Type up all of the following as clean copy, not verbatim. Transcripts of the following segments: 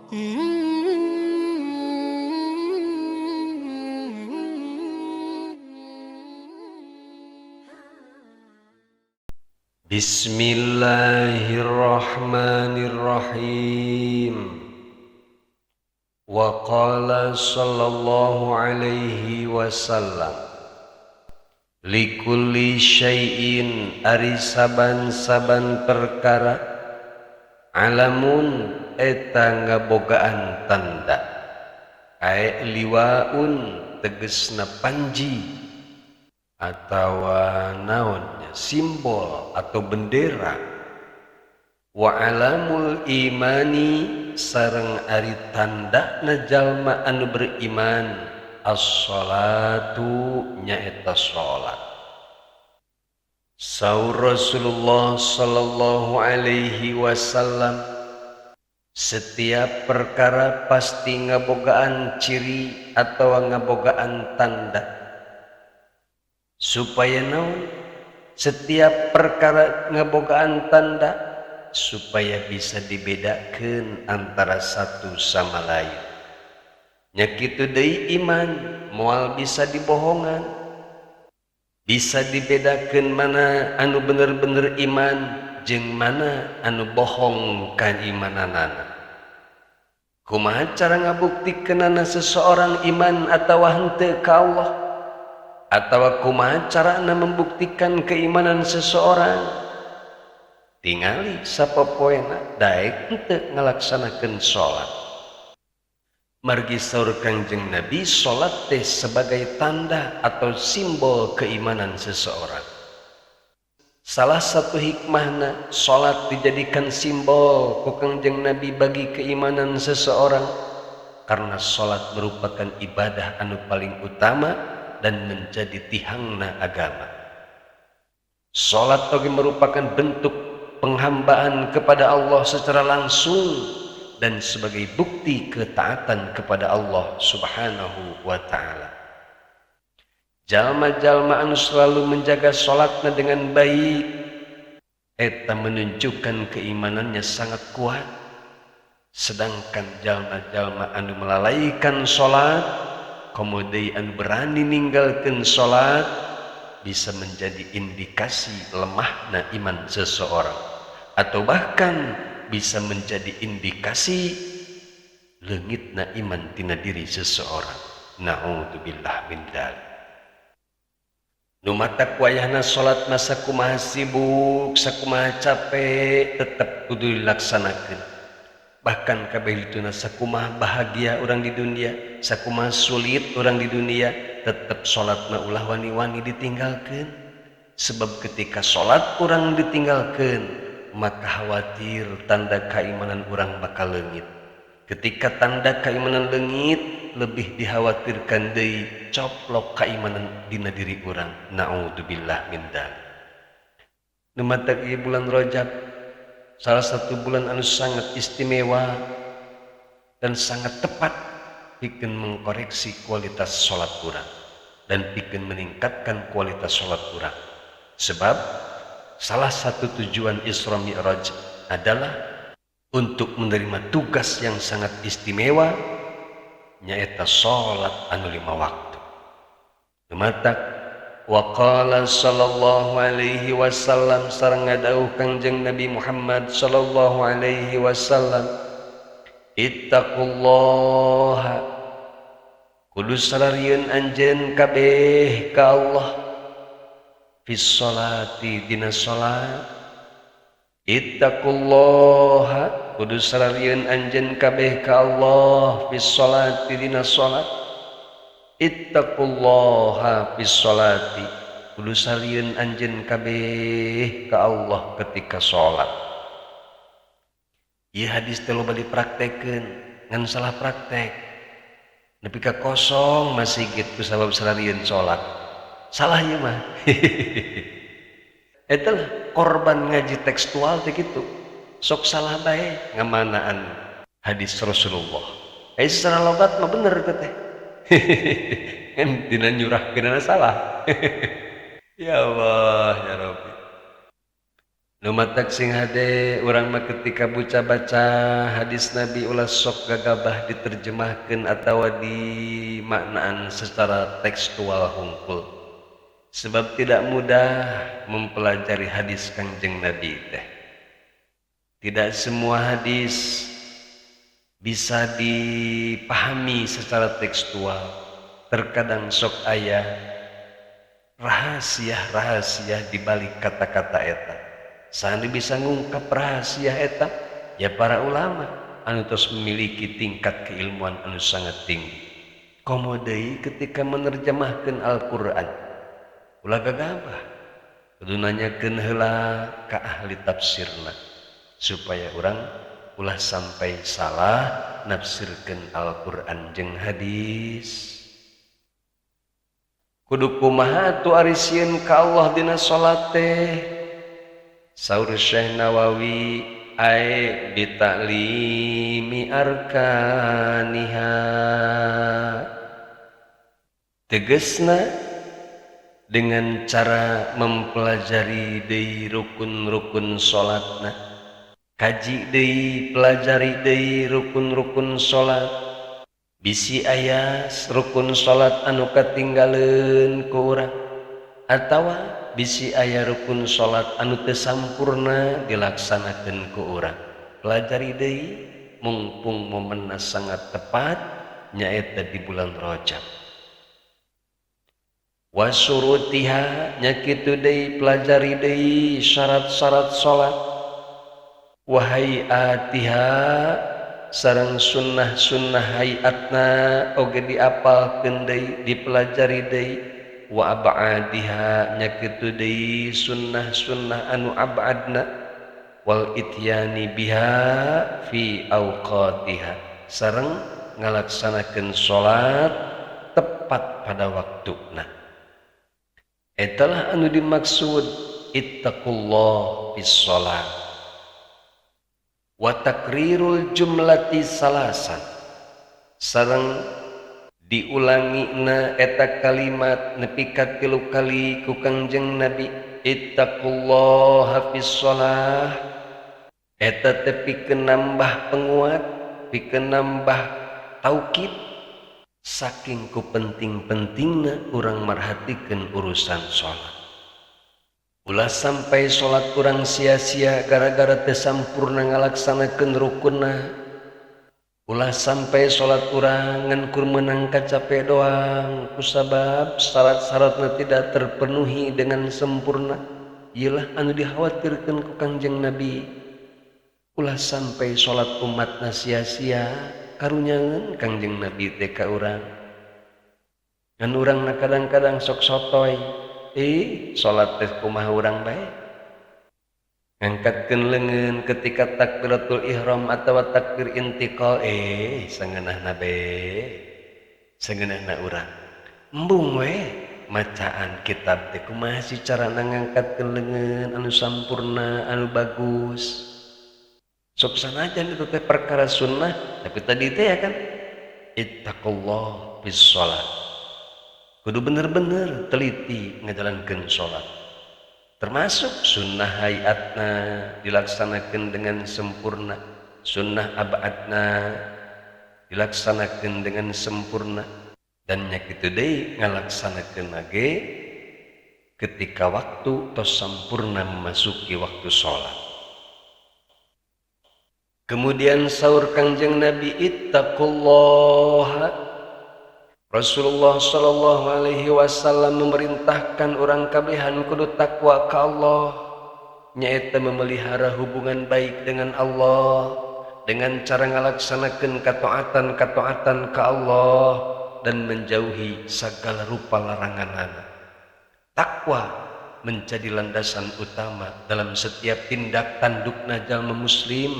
Bismillahirrahmanirrahim. Wa qala sallallahu alaihi wasallam, likulli syai'in ari saban-saban perkara, alamun eta ngabogaan tanda, ae liwaun tegesna panji atawa naonnya simbol atau bendera, wa alamul imani sareng ari tandana jalma anu beriman, as-salatu nyaeta salat. Saur Rasulullah sallallahu alaihi wasallam, setiap perkara pasti ngabogaan ciri atau ngabogaan tanda. Supaya naon? Setiap perkara ngabogaan tanda supaya bisa dibedakan antara satu sama lain. Nya kitu deui iman moal bisa dibohongan. Bisa dibedakan mana anu bener-bener iman jeung mana anu bohong kaimananana. Kumaha cara ngabuktikeunana seseorang iman atawa henteu ka Allah? Atawa kumaha carana membuktikan keimanan seseorang? Tingali sapopoena daek henteu ngalaksanakeun salat. Margi saur Kangjeng Nabi, salat teh sebagai tanda atau simbol keimanan seseorang. Salah satu hikmahna salat dijadikan simbol ku Kangjeng Nabi bagi keimanan seseorang, karena salat merupakan ibadah anu paling utama dan menjadi tihangna agama. Salat oge merupakan bentuk penghambaan kepada Allah secara langsung dan sebagai bukti ketaatan kepada Allah Subhanahu wa ta'ala. Jalma-jalma anu selalu menjaga salatna dengan baik, eta menunjukkan keimanannya sangat kuat. Sedangkan jalma-jalma anu melalaikan salat, komo deui anu berani ninggalkeun salat, bisa menjadi indikasi lemahna iman seseorang, atau bahkan bisa menjadi indikasi leungitna iman tina diri seseorang. Na'udzubillah min dzalik. Nu matak wayahna salat mah sakumaha sibuk, sakumaha capek, tetep kudu dilaksanakeun. Bahkan kabeh dituna sakumaha bahagia urang di dunia, sakumaha sulit urang di dunia, tetep salat mah ulah wani-wani ditinggalkeun. Sebab ketika salat urang ditinggalkeun, maka khawatir tanda keimanan urang bakal leungit. Ketika tanda keimanan leungit, lebih dikhawatirkan deui coplok keimanan dina diri urang. Na'udzubillah min dzalik. Nu matak ieu bulan Rajab salah satu bulan anu sangat istimewa dan sangat tepat pikeun mengkoreksi kualitas salat urang dan pikeun meningkatkan kualitas salat urang. Sebab salah satu tujuan Isra Mi'raj adalah untuk menerima tugas yang sangat istimewa, nyaeta salat anu 5 waktu. Matak wa qala sallallahu alaihi wasallam sareng ngadawuh Kangjeng Nabi Muhammad sallallahu alaihi wasallam, ittaqullaha, kudu sararieun anjeun kabeh ka Allah, fis salati dina salat. Ittaqullaha, kudu sararieun anjeun kabeh ka Allah, fis salati dina salat. Ittaqullaha fis salati, kudu sararieun anjeun kabeh ka Allah ketika salat. Ieu hadis teh loba dipraktekeun, ngan salah praktek. Nepi ka kosong masjid ku sabab sararieun salat. Salah ieu mah. Eta lah korban ngaji tekstual teh kitu. Sok salah bae ngamanaan hadis Rasulullah. Secara logat mah bener teh teh. Kan dina nyurahkeunana salah. Ya Allah ya Rabbi. Nu matak sing hade urang mah ketika baca-baca hadis Nabi ulah sok gagabah diterjemahkeun atawa dimaknaan secara tekstual hungkul. Sebab tidak mudah mempelajari hadis Kangjeng Nabi teh. Tidak semua hadis bisa dipahami secara tekstual. Terkadang sok aya rahasia-rahasia di balik kata-kata eta. Saha bisa ngungkap rahasia eta? Ya para ulama anu tos memiliki tingkat keilmuan anu sangat tinggi. Komo deui ketika menerjemahkan Al-Qur'an, ulah gagabah, kudu nanyakeun heula ka ahli tafsirna supaya urang ulah sampai salah nafsirkeun Al-Qur'an jeung hadis. Kudu kumaha atuh ari sieun ka Allah dina salat teh? Saur Syekh Nawawi ae bitaklimi arkaniha. Tegesna dengan cara mempelajari deui rukun-rukun salatna. Kaji deui, pelajari deui rukun-rukun salat. Bisi aya rukun salat anu katinggaleun ku urang atawa bisi aya rukun salat anu teu sampurna dilaksanakeun ku urang. Pelajari deui mumpung momenna sangat tepat nyaeta di bulan Rajab. Wasurutiha nya kitu deui pelajari deui syarat-syarat salat. Wa hayatiha sareng sunnah-sunnah hayatna oge diapalkeun deui dipelajari deui. Wa ab'adiha nya kitu deui sunnah-sunnah anu ab'adna. Wal ityani biha fi awqatiha sareng ngalaksanakeun salat tepat pada waktuna. Etalah anu dimaksud ittaqullah fis shalah. Wa takrirul jumlati salasan sareng diulangi na eta kalimat nepi ka 3 kali ku Kangjeng Nabi ittaqullaha fis shalah. Eta teh pikeun nambah penguat, pikeun nambah taukid. Saking ku penting-pentingna urang marhatikeun urusan salat. Ulah sampai salat urang sia-sia gara-gara teu sampurna ngalaksanakeun rukunna. Ulah sampai salat urang ngan kur meunang kacape doang kusabab syarat-syaratna tidak terpenuhi dengan sempurna. Ieulah anu dikhawatirkeun ku Kangjeng Nabi. Ulah sampai salat umatna sia-sia, karunyangan Kangjeng Nabi teh ka urang. Ngan urangna kadang-kadang sok sotoy, salat teh kumaha urang bae. Ngangkatkeun leungeun ketika takbiratul ihram atawa takbir intiqal, sangeunahna be, sangeunahna urang. Embung we macaan kitab teh kumaha sih carana ngangkatkeun leungeun anu sampurna, anu bagus. Sok sanajan itu teh perkara sunnah, tapi tadi teh ya kan ittaqullah fis shalah. Kudu bener-bener teliti ngajalankeun salat. Termasuk sunnah hayatna dilaksanakan dengan sempurna, sunnah abadna dilaksanakan dengan sempurna, dan nya kitu deui ngalaksanakeun ge ketika waktu tos sampurna memasuki waktu salat. Kemudian saur Kangjeng Nabi ittaqullah. Rasulullah sallallahu alaihi wasallam memerintahkan orang kabehan kudu takwa ka Allah, nyaeta memelihara hubungan baik dengan Allah dengan cara ngalaksanakeun kataatan-kataatan ka Allah dan menjauhi segala rupa laranganana. Takwa menjadi landasan utama dalam setiap tindak tandukna jalma muslim,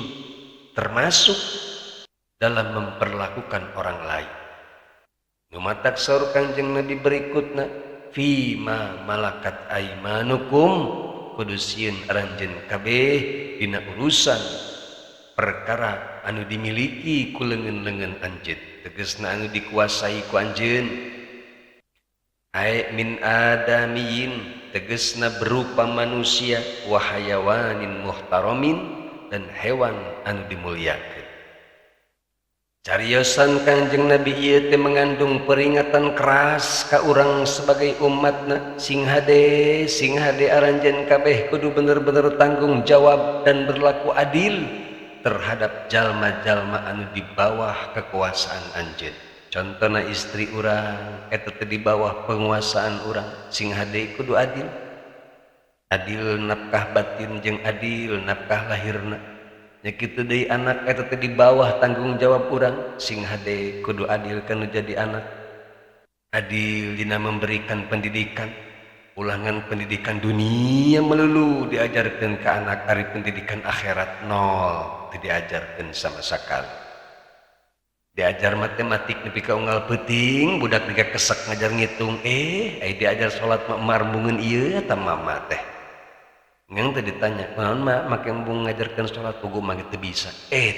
termasuk dalam memperlakukan orang lain. Numatak saur Kangjeng Nabi berikutna fima malakat aimanukum, kudu sieun aranjeun kabeh dina urusan perkara anu dimiliki ku leungeun-leungeun anjeun, tegasna anu dikuasai ku anjeun. Ai min adamiyin tegesna berupa manusia wa hayawanin muhtaramin dan hewan anu dimuliakeun. Cariosan Kangjeng Nabi ieu teh mengandung peringatan keras ka urang sebagai umatna, sing hade aranjeun kabeh kudu bener-bener tanggung jawab dan berlaku adil terhadap jalma-jalma anu di bawah kekuasaan anjeun. Contohna istri urang eta teh di bawah penguasaan urang, sing hade kudu adil. Adil nafkah batin jeung adil nafkah lahirna. Nya kitu deui anak eta teh di bawah tanggung jawab urang, sing hade kudu adil kana jadi anak. Adil dina memberikan pendidikan, ulangan pendidikan dunia melulu diajarkeun ka anak, ari pendidikan akhirat nol teu diajarkeun sama sakali. Diajar matematik nepi ka unggal peuting budak diga kesek ngajar ngitung, ai diajar salat mah marmungeun ieu eta mama teh. Ngan teh ditanya, "Kunaon mah make embung ngajarkeun salat pugu mah teu bisa."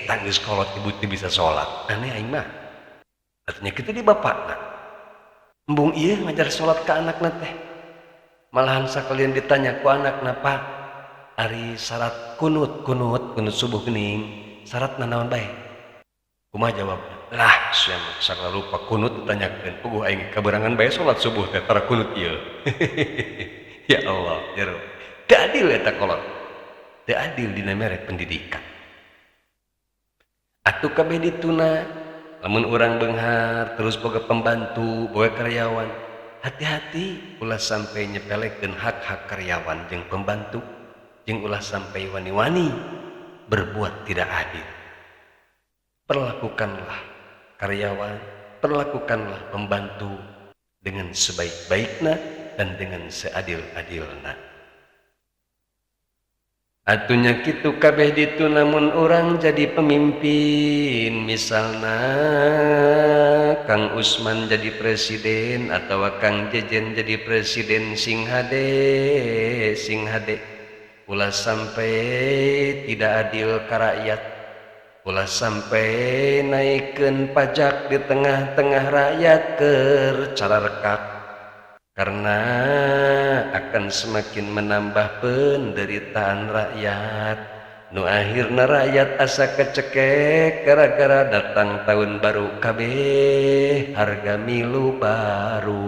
Tah geus kolot ibu teu bisa salat. Aneh aing mah. Artinya kitu di bapakna. Embung ieu ngajar salat ka anakna teh. Malahan sakalian ditanya ku anakna, "Pak, ari syarat kunut kunut kunut subuh geuning, syaratna naon bae?" Kumaha jawabna? Lah, sia mah sagala rupa kunut ditanyakeun. Puguh aing kaberangan bae salat subuh teh tara kunut ieu. Ya Allah, ya Rabb. Teu adil eta kolot. Teu adil dina mere pendidikan. Atuh kabeh dituna, lamun urang beunghar terus boga pembantu, boga karyawan, hati-hati ulah sampai nyepelekeun hak-hak karyawan jeung pembantu, jeung ulah sampai wani-wani berbuat tidak adil. Perlakukanlah karyawan, perlakukanlah pembantu dengan sebaik-baikna dan dengan seadil-adilna. Atunya kitu kabeh ditu namun urang jadi pemimpin, misalna Kang Usman jadi presiden atau Kang Jejen jadi presiden, sing hade ulah sampai tidak adil ka rakyat, ulah sampai naikkeun pajak di tengah-tengah rakyat keur cararekak, karena akan semakin menambah penderitaan rakyat. Nu akhirna rakyat asa kecekek gara-gara datang tahun baru kabeh harga milu baru,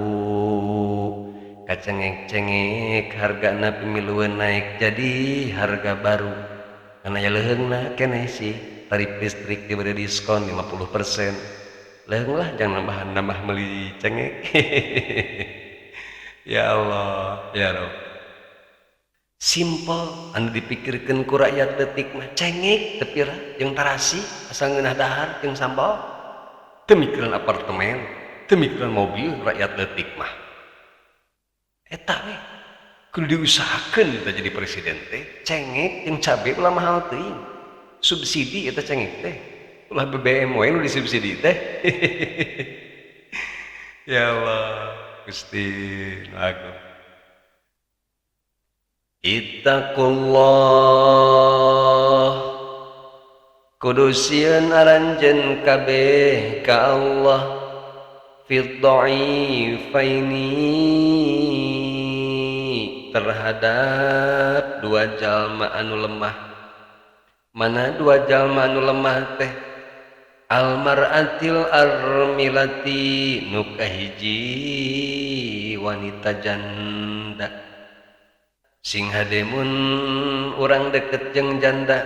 kacengek-cengek hargana pemiluan naik jadi harga baru. Karena ya leuheungna keneh sih tarif listrik diberi diskon 50%. Leuheung lah jangan nambah meuli cengek. Ya Allah, ya Rabb. Simple anu dipikirkeun ku rakyat leutik mah cengek teu pira jeung tarasi asal ngeunah dahar jeung sambal. Teu mikiran apartemen, teu mikiran mobil rakyat leutik mah. Eta we kudu diusahakeun teh jadi presiden teh, cengek jeung cabe ulah mahal teuing. Subsidi eta cengek teh. Ulah BBM we nu disubsidi teh. Ya Allah, Gusti nu agung. Ittaqullah, kudu sieun aranjeun kabeh ka Allah, fid dha'ifaini, terhadap dua jalma anu lemah. Mana dua jalma anu lemah teh? Almar'atil armilati, nu kahiji wanita janda. Sing hademun urang deket jeung janda,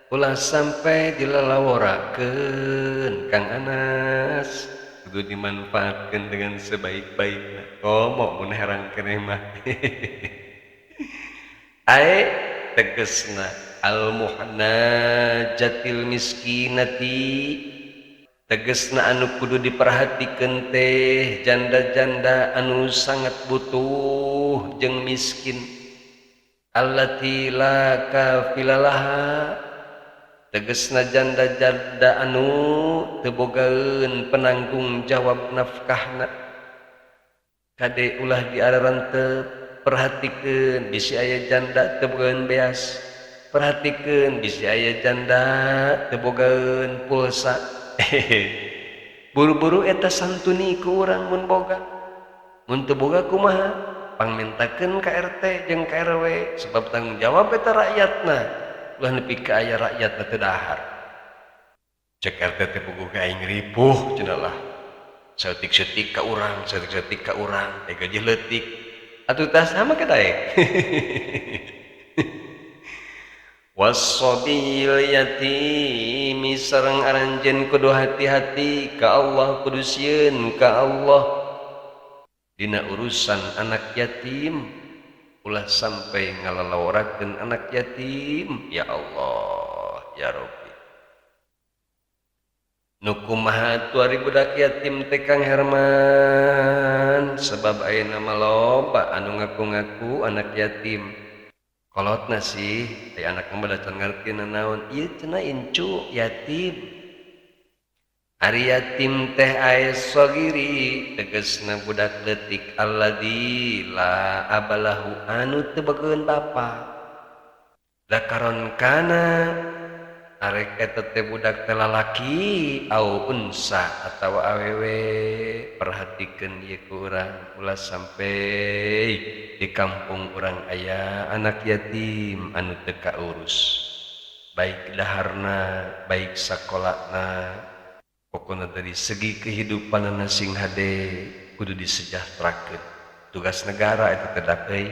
ulah sampai dilalaworakeun Kang Anas, kudu dimanfaatkeun dengan sebaik-baikna. Komo mun herang keneh mah. Ae tegesna al-muhnajatil miskinati, tegesna anu kudu diperhatikeun teh janda-janda anu sangat butuh jeung miskin. Allati la kafilalaha, tegesna janda-janda anu teu bogaeun penanggung jawab nafkahna. Kade ulah diararantep, perhatikeun bisi aya janda teu bogaeun beas, perhatikeun bisi aya janda teu bogaeun pulsa. Buru-buru eta santuni ku urang mun boga. Mun teu boga kumaha? Pangmintakeun ka RT jeung ka RW sebab tanggung jawab eta rakyatna. Ulah nepi ka aya rakyatna teu dahar. Cek RT teh puguh ka aing ripuh cenah lah. Saeutik-seutik ka urang, saeutik-seutik ka urang, eh gaji leutik. Atuh tah sama ke daek. Wasobil yatimi sareng aranjeun kudu hati-hati ka Allah, kudu sieun ka Allah dina urusan anak yatim, ulah sampai ngalalaworakeun anak yatim. Ya Allah ya Rabbi, nu kumaha atuh ari budak yatim teh Kang Herman, sebab ayeuna mah loba anu ngaku-ngaku anak yatim. Kolotna sih, aya anak mah da can ngarti nanaon, ieu cenah incu yatim. Ari yatim teh ae sogiri tegasna budak leutik alladzi la abalahu anu teu bogaeun bapa. Dakaron kana arek eta teh budak teh lalaki au unsa atawa awewe. Perhatikeun ieu ku urang, ulah sampai di kampung urang aya anak yatim anu teu kaurus, baik daharna baik sakolana, pokona dari segi kehidupanana sing hade kudu disejahterakeun. Tugas negara eta teh euy.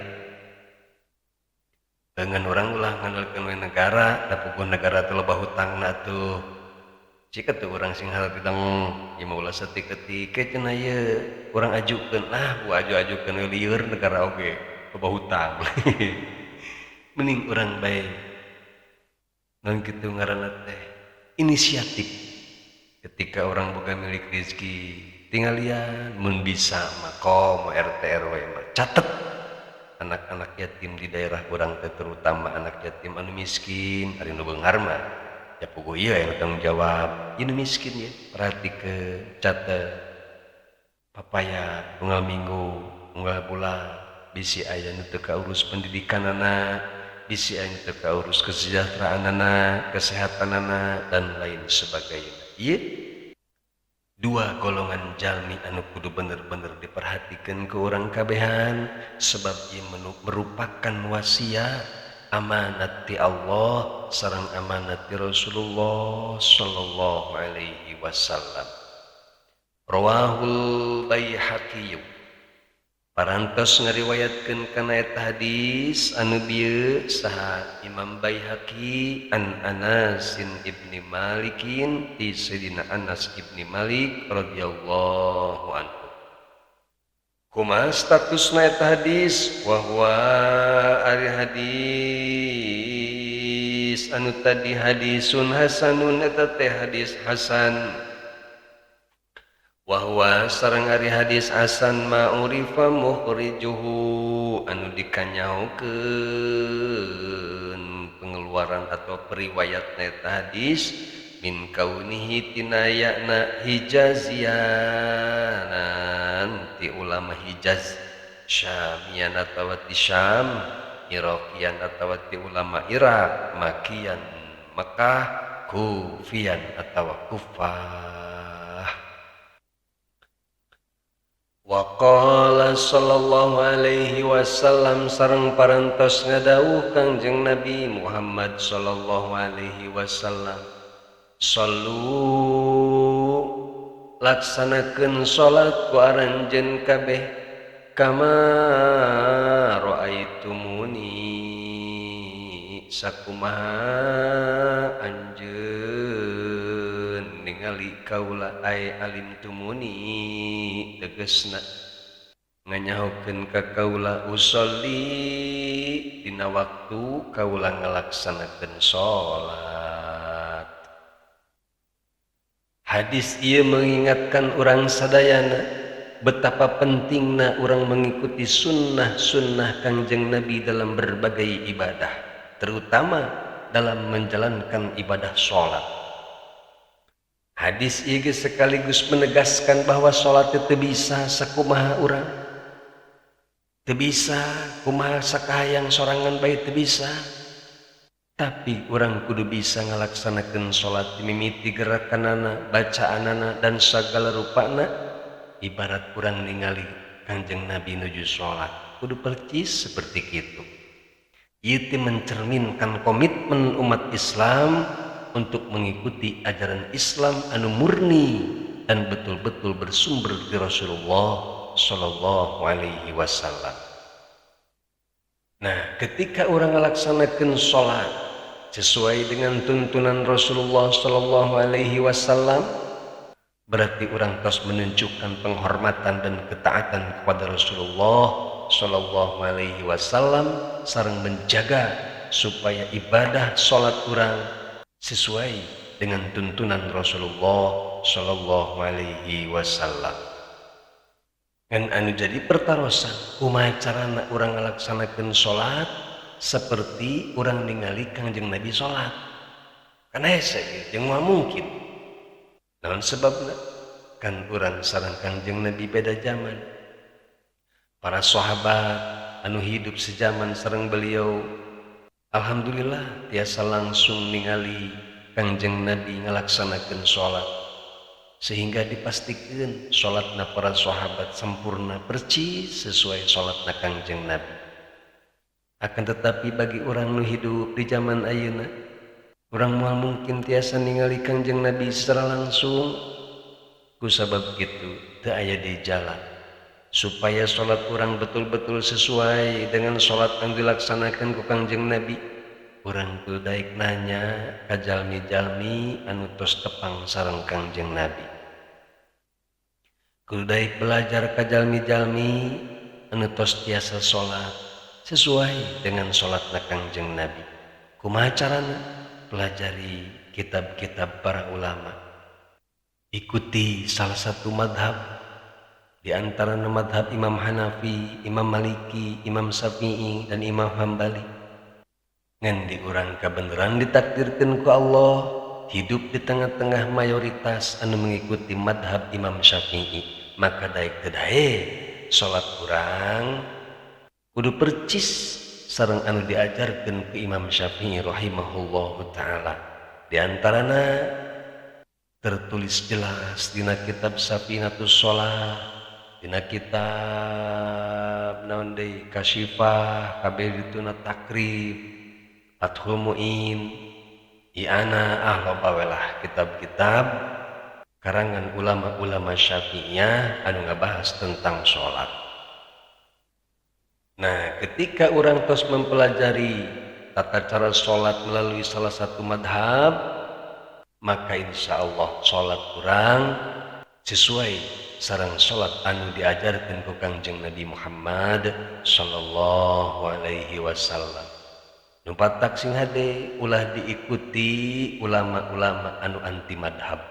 Dengan orang ulah ngandalkeun we negara, da puguh negara teh loba hutangna atuh. Cik atuh urang sing hareupeun ieu mah ulah saeutik-eutik cenah ieu urang ajukeun lah, bu aju-ajukeun we lieur negara oge loba hutang. Mending urang bae naon kitu ngaranna teh inisiatif. Ketika orang boga milik rezeki tinggalian mun bisa mah komo RT RW mah catet anak-anak yatim di daerah urang teh, terutama anak yatim anu miskin, ari nu beunghar mah ya puguh ieu yang tanggung jawab. Ieu nu miskin ya perhatikeun, catet papaya unggal minggu unggal bulan bisi aya nu teu kaurus pendidikanana, bisi aya nu teu kaurus kesejahteraanana, kesehatanana dan lain sebagainya. Ieu dua golongan jalmi anu kudu bener-bener diperhatikan ke orang kabehan, sebab ieu merupakan wasiat amanat ti Allah sareng amanat ti Rasulullah sallallahu alaihi wasallam. Rawahul Baihaqi. Parantos ngariwayatkeun kana eta hadis anu bieu saha Imam Baihaqi an Anas ibni Malikin ti Sayyidina Anas ibni Malik radhiyallahu anhu. Kumaha statusna eta hadis? Wa huwa ari hadis anu tadi hadisun hasanun eta teh hadis hasan. Wa huwa sareng ari hadis hasan ma'urifa mukhrijuhu anu dikanyahokeun pengeluaran atau periwayatna eta hadis min kaunihi tinayana hijazianan ti ulama Hijaz, Syamian atawa ti Syam, Iraqian atawa ti ulama Irak, Makian Mekah, Kufian atawa Kufah. Wa qala sallallahu alaihi wasallam sareng parantos ngadawuh Kangjeng Nabi Muhammad sallallahu alaihi wasallam, sallu laksanakeun salat ku aranjeun kabeh kama raaitumuni sakumaha anjeun ningali kaula ai alimtumuni tegesna nganyahokeun ka kaula usolli dina waktu kaula ngalaksanakeun salat. Hadis ieu mengingatkan urang sadayana betapa pentingna urang mengikuti sunnah-sunnah Kangjeng Nabi dalam berbagai ibadah, terutama dalam menjalankan ibadah salat. Hadis ieu sekaligus menegaskan bahwa salat teu bisa sakumaha urang, teu bisa kumaha sakahayang sorangan bae teu bisa. Tapi urang kudu bisa ngalaksanakeun salat mimiti gerakanana, bacaanana dan sagala rupana ibarat urang ningali Kangjeng Nabi nuju salat. kudu percis seperti kitu. Ieu teh mencerminkan komitmen umat Islam untuk mengikuti ajaran Islam anu murni dan betul-betul bersumber dari Rasulullah Shallallahu Alaihi Wasallam. Nah, ketika orang melaksanakan sholat sesuai dengan tuntunan Rasulullah Shallallahu Alaihi Wasallam, berarti orang terus menunjukkan penghormatan dan ketaatan kepada Rasulullah Shallallahu Alaihi Wasallam, sareng menjaga supaya ibadah sholat orang sesuai dengan tuntunan Rasulullah Shallallahu Alaihi Wasallam. Ngan anu jadi pertarosan, kumaha carana urang ngalaksanakeun salat seperti urang ningali Kangjeng Nabi salat. Kan hese jeung moal mungkin. Naon sebabna? Kan urang sareng Kangjeng Nabi beda zaman. Para sahabat anu hidup sejaman sareng beliau, alhamdulillah tiasa langsung ningali Kangjeng Nabi ngalaksanakeun salat, sehingga dipastikan salatna para sahabat sempurna percis sesuai salatna Kangjeng Nabi. Akan tetapi bagi orang nu hidup di zaman ayeuna, urang moal mungkin tiasa ningali Kangjeng Nabi secara langsung. Ku sabab kitu teu aya di jalan supaya salat urang betul-betul sesuai dengan salat yang dilaksanakan ku Kangjeng Nabi. Urang kudu daek nanya ka jalmi-jalmi anu tos tepang sareng Kangjeng Nabi. Kudu daek belajar ka jalmi-jalmi anu tos tiasa salat sesuai dengan salatna Kangjeng Nabi. Kumaha carana? Pelajari kitab-kitab para ulama. Ikuti salah satu madhab, di antara madhab Imam Hanafi, Imam Maliki, Imam Syafi'i, dan Imam Hambali. Ngan di urang kabeneran ditakdirkeun ku Allah hidup di tengah-tengah mayoritas anu mengikuti madhab Imam Syafi'i, maka daek teu daek salat urang kudu percis sareng anu diajarkeun ku Imam Syafi'i rahimahullahu taala. Di antarana tertulis jelas dina kitab Safinatus Shalah, dina kitab naon deui Kasyifah, kabeh dituna Takrib, Fathul Muin, I'ana, loba we lah kitab-kitab karangan ulama-ulama Syafi'iyah anu ngabahas tentang salat. Nah, ketika orang terus mempelajari tata cara salat melalui salah satu madhab, maka insya Allah salat urang sesuai sareng salat anu diajarkeun ku Kangjeng Nabi Muhammad sallallahu alaihi wasallam. Nu patak sing hade ulah diikuti ulama-ulama anu anti madhab,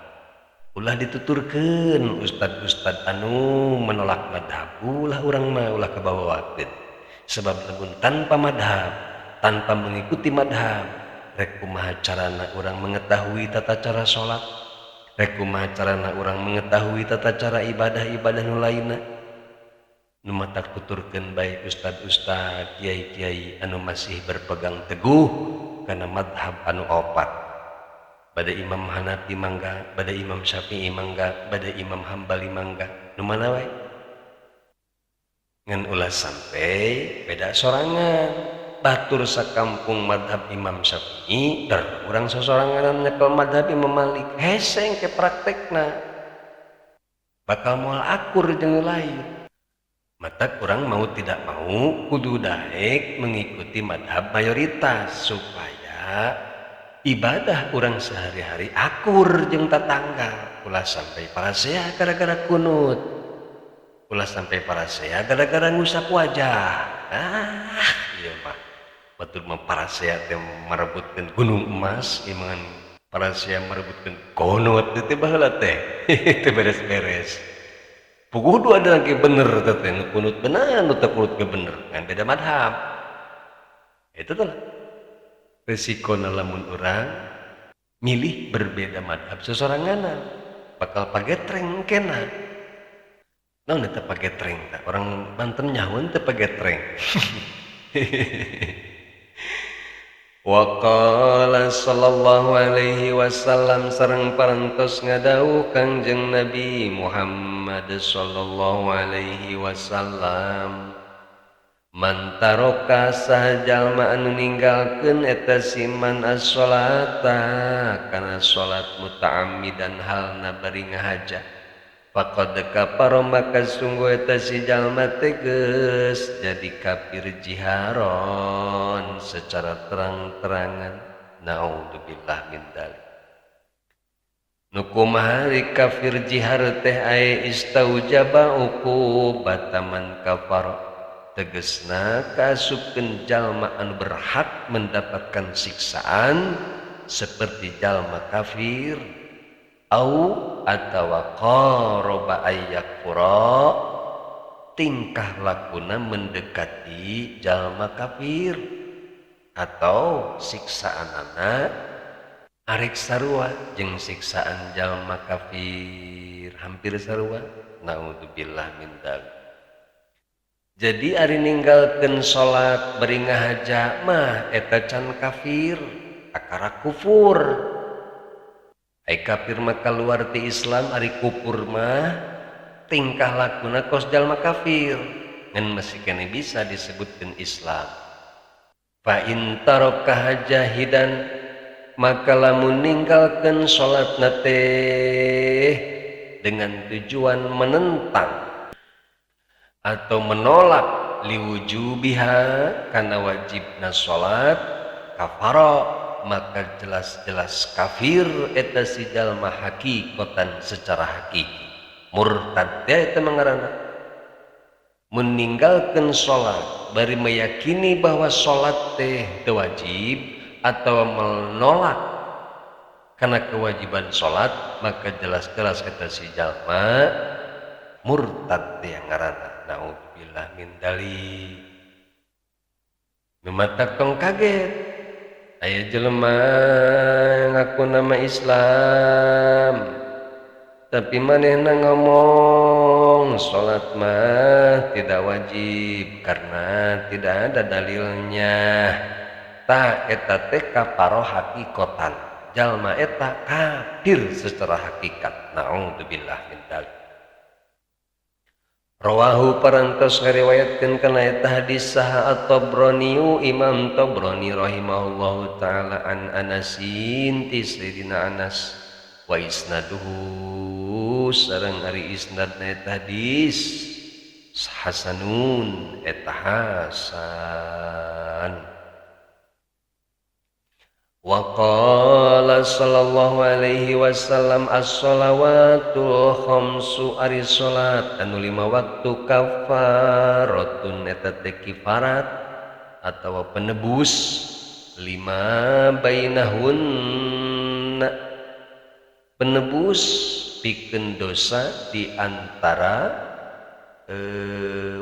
ulah dituturkeun ustad-ustad anu menolak madhab, ulah urang mah ulah kabawakeun. Sebab lamun tanpa madhab, tanpa mengikuti madhab, rek kumaha carana urang mengetahui tata cara salat, rek kumaha carana urang mengetahui tata cara ibadah-ibadah nu lainna. Nu matak tuturkeun bae ustad-ustad, kiai-kiai anu masih berpegang teguh kana madhab anu opat. Bada Imam Hanafi mangga, bada Imam Syafi'i mangga, bada Imam Hambali mangga, nu mana wae. Ngan ulah sampai beda sorangan. Batur sakampung madhab Imam Syafi'i, der urang sosoranganan nyekel madhab Imam Malik, hese ke praktekna bakal moal akur jeung lain. Mata kurang mau tidak mau kudu daek mengikuti madhab mayoritas supaya ibadah urang sehari-hari akur jeung tatangga. Ulah sampai parasea gara-gara kunut, ulah sampai parasea gara-gara ngusap wajah. Ah, ieu mah batur mah parasea teh merebutkeun gunung emas, imangan parasea merebutkeun kunut teh baheula teh. Teu beres-beres. Puguh ada lagi bener teh nu kunut bener, nu teu kunut ge bener, ngan beda madhab. Itu tuh resikona lamun urang milih berbeda madhab sesoranganan bakal pagetreng kena. Naon eta pagetreng tah? Orang Banten nyahoan teh pagetreng. Wa qala sallallahu alaihi wasallam sareng parantos ngadawuh Kangjeng Nabi Muhammad sallallahu alaihi wasallam, Man taroka saha jalma anu ninggalkeun eta si man as-sholata kana salat muta'ammidan halna bari ngahaja faqad kafara maka sungguh eta si jalma teh geus jadi kafir jiharon secara terang-terangan. Naudzubillah min dzalik. Nu kumaha kafir jihar teh ae istaujaba uqubata man kafara, tegesna kaasupkeun jalma anu berhak mendapatkan siksaan seperti jalma kafir au atawa qaraba ayyakfura, tingkah lakuna mendekati jalma kafir atau siksaanana arek sarua jeung siksaan jalma kafir hampir sarua. Naudzubillah min dzalik. Jadi ari ninggalkeun salat bari ngahaja mah eta can kafir, akara kufur. Ai kafir mah kaluar ti Islam, ari kufur mah tingkah lakuna kos jalma kafir ngan masih keneh bisa disebutkeun Islam. Fa in taraka jahidan maka lamun ninggalkeun salatna teh dengan tujuan menentang atau menolak liwujubiha karena wajibna salat kafara maka jelas-jelas kafir eta si jalma hakikatan secara hakiki murtad eta mangaranna. Meninggalkan salat bari meyakini bahwa salat teh teu wajib atau menolak karena kewajiban salat maka jelas-jelas eta si jalma murtad teh ngaranna. Naudzubillah min dzalik. Nu matak tong kaget aya jelema ngaku nama Islam tapi manehna ngomong salat mah tidak wajib karena tidak ada dalilnya. Ta eta teh kafaro hakikatan, jalma eta kafir secara hakikat. Naudzubillah min dzalik. Rawahu parantos ngariwayatkeun kana eta hadis saha At-Tabrani Imam Tabrani rahimahullahu taala an Anasin ti Sayyidina Anas wa isnaduhu sareng ari isnadna eta hadis hasanun eta hasan. Wa qala sallallahu alaihi wasallam as-shalawatul khamsu ari salat anu lima waktu kafaratun eta teh kifarat atawa penebus lima bainahunna, penebus pikeun dosa di antara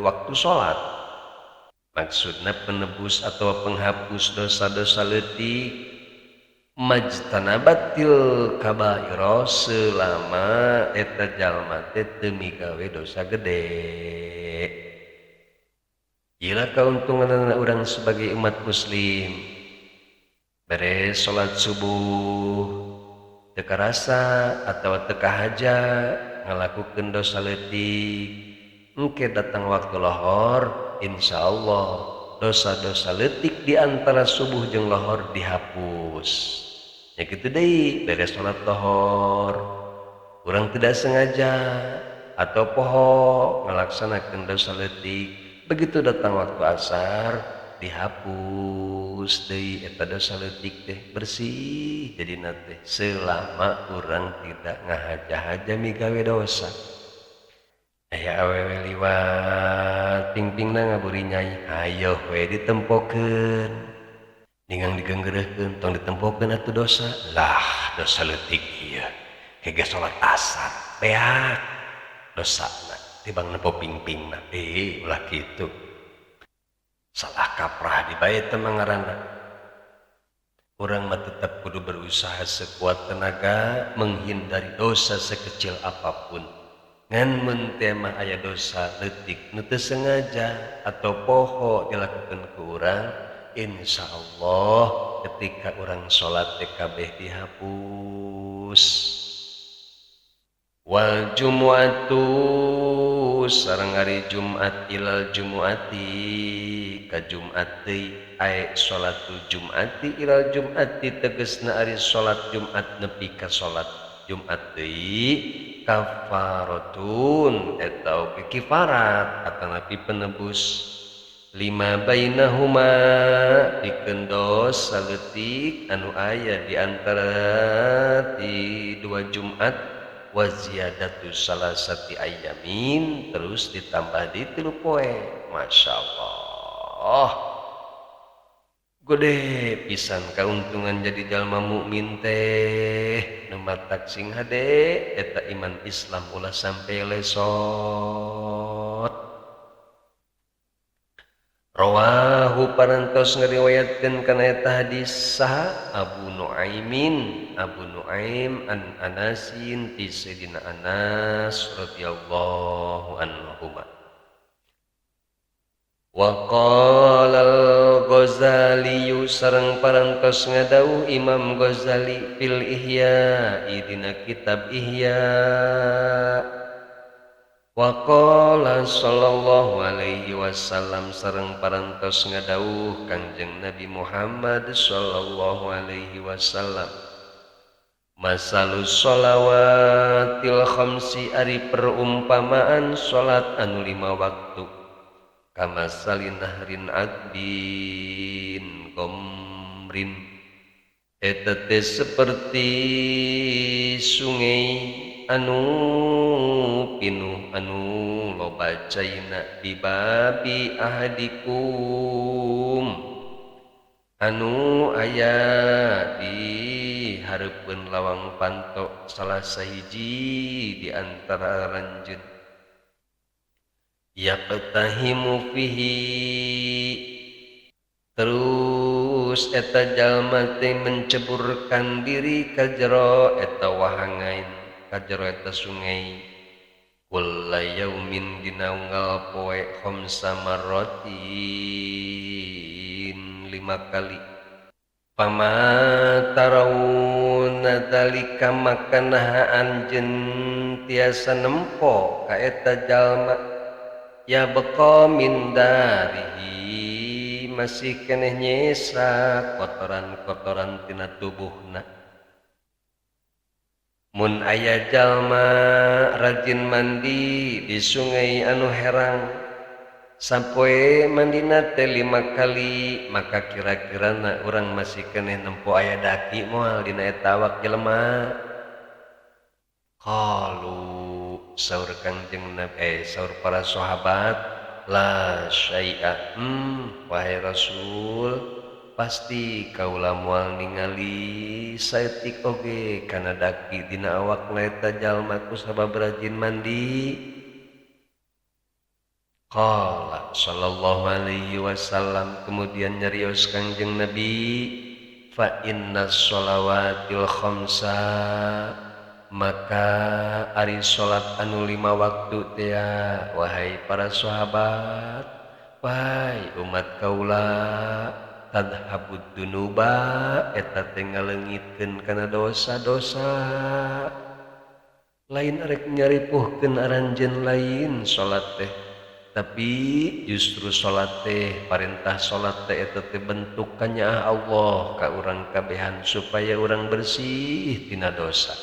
waktu salat. Maksudna penebus atau penghapus dosa-dosa leutik majtanabatil kabaira selama eta jalma teh teu migawe dosa gede. Ieu kauntunganna urang sebagai umat muslim. Beres salat subuh teu karasa atawa teu kahaja ngalakukeun dosa leutik, engke datang waktu lohor insyaallah dosa-dosa leutik di antara subuh jeung lohor dihapus. Ya gitu deui, beres salat lohor urang tidak sengaja atau poho ngalaksanakeun dosa leutik, begitu datang waktu asar dihapus deui eta dosa leutik teh bersih jadina teh selama urang tidak ngahaja-haja migawe dosa. Aya awewe liwat pingpingna ngaburi nyai, hayoh we ditempokeun ningang digenggereukeun tong ditempokeun atuh dosa lah dosa leutik ieu kege salat asar beak dosana tibang nempo pingpingna ulah kitu salah kaprah dibae teh mangaranna. Urang mah tetap kudu berusaha sekuat tenaga menghindari dosa sekecil apapun. Ngan mun teh mah aya dosa leutik nu teu sengaja atau poho dilakukeun ku urang, insyaallah ketika urang salat teh kabeh dihapus. Wal jumu'atu sareng hari Jumat ilal jumu'ati ka Jumat deui ae salatul Jum'ati ilal Jum'ati tegasna ari salat Jumat nepi ka salat Jumat deui kafaratun eta oge kifarat atanapi penebus lima bainahuma pikeun dosa leutik anu aya di antara di dua Jumat wa ziyadatu salasati ayyamin terus ditambah di 3 poe. Masya Allah, gede pisan keuntungan jadi jalma mukmin teh nu matak sing hade eta iman Islam ulah sampai lesot. Rawahu parantos ngariwayatkeun kana eta hadis saha Abu Nuaimin Abu Nuaim an Anasin ti Sayyidina Anas radhiyallahu anhuma. Wa qala al-Ghazali sareng parantos ngadawuh Imam Ghazali fil Ihya dina kitab Ihya. Wa qala sallallahu alaihi wasallam sareng parantos ngadawuh Kangjeng Nabi Muhammad sallallahu alaihi wasallam masalus sholawatil khamsi ari perumpamaan salat anu 5 waktu kamasali nahrin adbin gomrin eta teh seperti sungai anu pinuh anu loba caina bibabi ahadikum anu aya di hareupeun lawang panto salah sahiji di antara aranjeun yaqtahimu fihi terus eta jalma teh menceburkan diri ka jero eta wahangain ka jero eta sungai kulla yaumin dina unggal poe khamsa marratin 5 kali pama tarawuna dzalika makanaha anjeun tiasa nempo ka eta jalma ya baqa min darihi masih keneh nyesa kotoran-kotoran tina tubuhna. Mun aya jalma rajin mandi di sungai anu herang sampoe mandina teh 5 kali maka kira-kirana urang masih keneh nempo aya daki moal dina eta awak jelema. Qalu saur Kangjeng Nabi saur para sahabat la syai'a wahai Rasul pasti kaula moal ningali saeutik oge kana daki dina awak eta jalma ku sabab rajin mandi. Qala sallallahu alaihi wasallam kemudian nyarios Kangjeng Nabi fa inna sholawatil khamsa maka ari salat anu 5 waktu teh wahai para sahabat wahai umat kaula tadhabud dunuba eta teh ngaleungitkeun kana dosa-dosa lain arek nyaripuhkeun aranjeun lain salat teh tapi justru salat teh parentah salat teh eta teh bentuk kanyaah Allah ka urang kabehan supaya urang bersih tina dosa.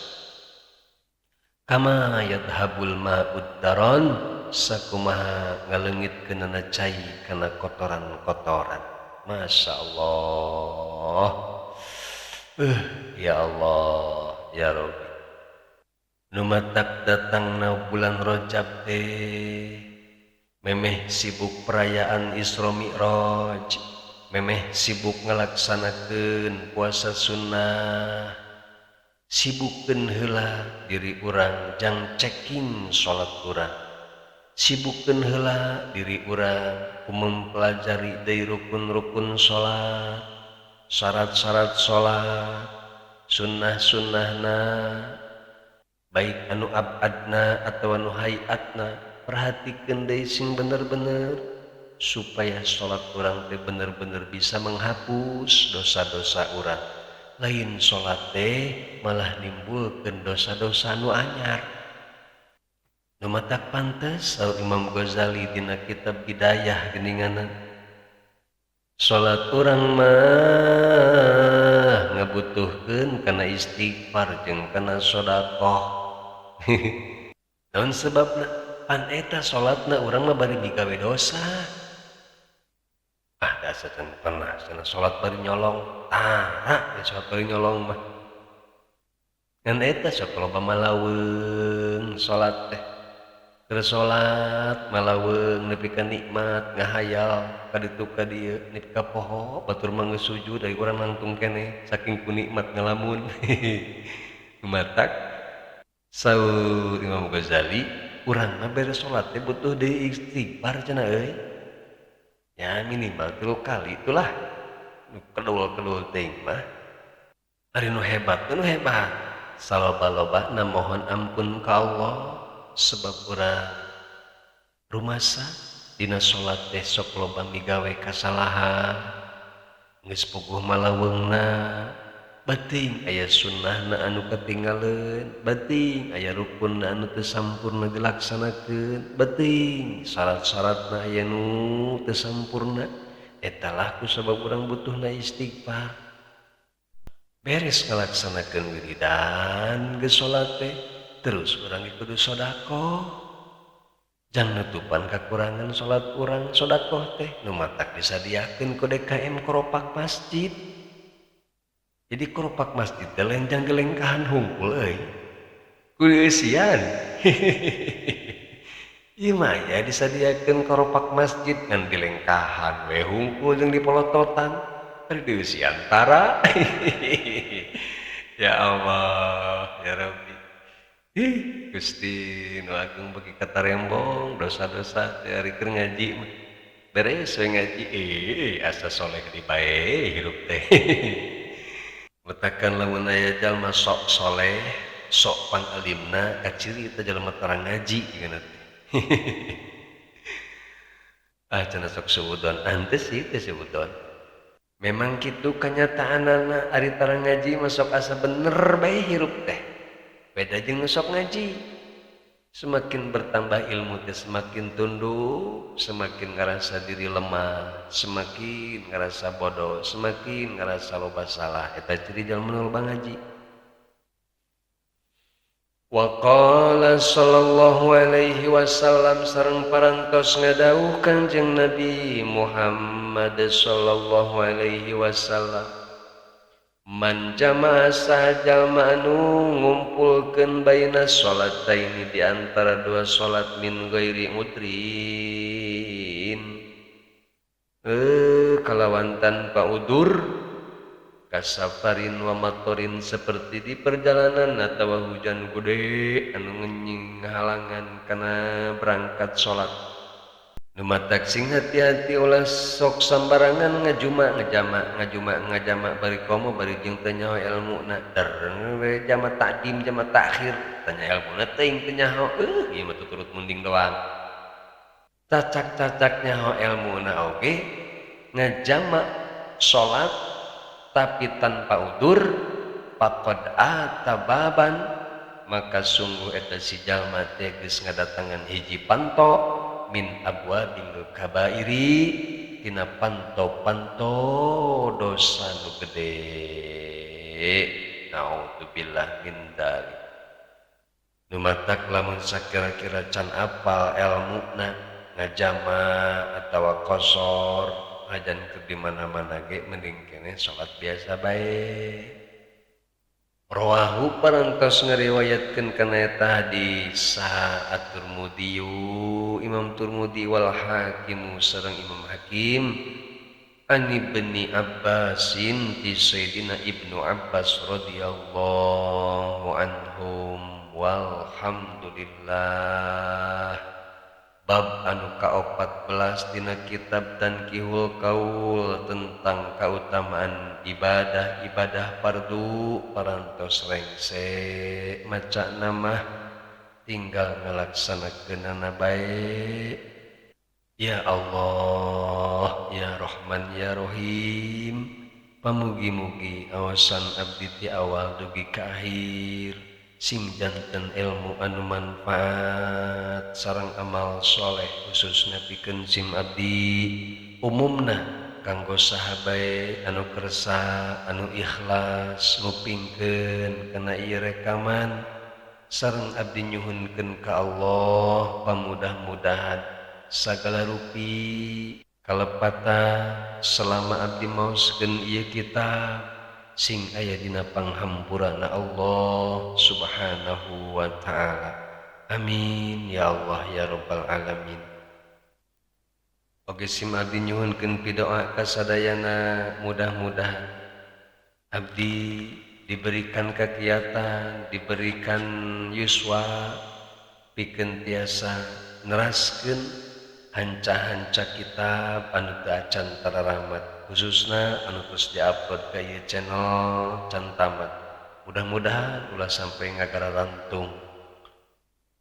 Kama yadhabul ma'ud daron sakumaha ngaleungitkeunana cai kana kotoran-kotoran. Masya Allah. Ya Allah ya Rabbi. Nu matak datangna bulan Rajab teh memeh sibuk perayaan Isra Mi'raj, memeh sibuk ngalaksanakeun puasa sunnah, sibukkeun heula diri urang jang checking salat urang, sibukkeun heula diri urang ku mempelajari deui rukun-rukun salat, syarat-syarat salat, sunnah-sunnahna, baik anu abadna atau anu hayatna. Perhatikan deui sing bener-bener supaya salat urang teh bener-bener bisa menghapus dosa-dosa urang. Lain salat teh malah nimbulkeun dosa-dosa nu anyar. Nu matak pantes saur Imam Ghazali dina kitab Bidayah geuninganan salat urang mah ngabutuhkeun kana istighfar jeung kana sedekah. Naon sebabna? Pan eta salatna urang mah bari migawe dosa. Ah dasar can pernah cenah salat bari nyolong. Tara salat bari nyolong mah. Ngan eta sok loba malaweung salat teh. Keur salat malaweung nepi ka nikmat ngahayal ka ditu ka dieu nepi ka poho batur mah geus sujud ari urang nangtung keneh saking ku nikmat ngalamun. Matak saur Imam Ghazali urang mah beres salat teh butuh deui istighfar cenah euy. Ya minimal 3 kali itulah nu kedul-kedul teuing mah. Ari nu hebat nu hebat saloba-lobana mohon ampun ka Allah sebab urang rumasa dina salat teh sok loba migawe kasalahan geus puguh malaweungna bating aya sunnahna anu katinggaleun bating aya rukunna anu teu sampurna dilaksanakeun bating syarat-syaratna aya nu teu sampurna eta lah ku sabab urang butuhna istighfar. Beres ngalaksanakeun wiridan geus salat teh terus urang kudu sedekah jang nutupan kakurangan salat urang sedekah teh nu matak disadiakeun ku DKM koropak masjid. Jadi koropak masjid teh lain jang gelengkahan hungkul euy kudu eusian. Ieu mah aya disadiakeun koropak masjid ngan dilengkahan we hungkul jeung dipolototan ari dieusian tara. Ya Allah ya Rabbi. Ih, Gusti nu agung bagi katarembong dosa-dosa teh ari keur ngaji mah. Beres we ngaji asa soleh di bae hirup teh. Metakan lamun aya jalma sok soleh, sok pangalimna kaciri eta jalma tarang ngaji geuna teh. Ah cenah sok suudon, antes sih teh suudon. Memang kitu kanyataanana ari tarang ngaji mah sok asa bener bae hirup teh. Beda jeung nu sok ngaji. Semakin bertambah ilmu teh semakin tunduk, semakin ngerasa diri lemah, semakin ngerasa bodoh, semakin ngerasa loba salah. Eta ciri jalma nu loba ngaji. Wa qala sallallahu alaihi wasallam sareng parantos ngadawuh Kanjeng Nabi Muhammad sallallahu alaihi wasallam man jama'a saha jalma anu ngumpulkeun baina salataini di antara dua salat min ghairi udrin kalawan tanpa udur kasafarin wa matorin seperti di perjalanan atawa hujan gede anu ngenying halangan kana berangkat salat. Nu matak sing hati-hati ulah sok sambarangan ngajuma ngajama ngajuma ngajama bari komo bari jeung teu nyaho elmuna der we jama takdim jama takhir tanya elmuna teuing teu nyaho ieu mah tuturut munding doang. Cacak-cacak nyaho elmuna oge ngajama salat tapi tanpa udur faqad atababan maka sungguh eta si jalma teh geus ngadatangan hiji panto min abwabil kabairi tina panto-panto dosa nu gede. Naudzubillah min dzalik. Nu matak lamun sakira-kira can apal elmuna ngajama atawa kosor ajan keur di mana-mana ge mending keneh salat biasa bae. Rawahu parantos ngariwayatkeun kana eta hadis saha At-Tirmidzi Imam Tirmidzi wal Hakim sareng Imam Hakim an Ibni Abbasin ti Sayyidina Ibnu Abbas radhiyallahu anhum walhamdulillah. Bab anu ka-14 dina kitab Tankihul Qaul tentang kautamaan ibadah-ibadah fardu parantos rengse maca nama tinggal ngalaksanakeunana bae. Ya Allah ya Rahman ya Rahim, pamugi-mugi awasan abdi ti awal dugi ka akhir Sing janten ilmu anu manfaat sareng amal soleh khususna pikeun sim abdi umumna kanggo sahabae anu kersa anu ikhlas ngupingkeun kana ieu rekaman sareng abdi nyuhunkeun ka Allah pamudah-mudahan sagala rupi kalepatan selama abdi maoskeun ieu kitab sing aya dina panghampurana Allah Subhanahu wa ta'ala. Amin ya Allah ya rabbal alamin. Oge sim abdi nyuhunkeun pidoa ka sadayana, mudah-mudahan abdi diberikan kegiatan, diberikan yuswa pikeun tiasa neraskeun hanca-hanca kitab anu teu acan tararamat, khususna anu terus diupload ka ieu channel can tamat. Mudah-mudahan ulah sampai ngagararantung.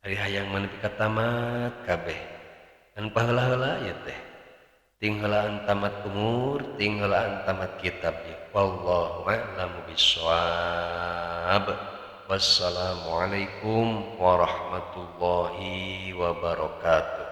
Ari hayang mah nepi ka tamat kabeh. Ngan paheula-heula ieu teh. Ting heulaan tamat umur, ting heulaan tamat kitab ieu. Wallahu a'lamu bissawab. Wassalamualaikum warahmatullahi wabarakatuh.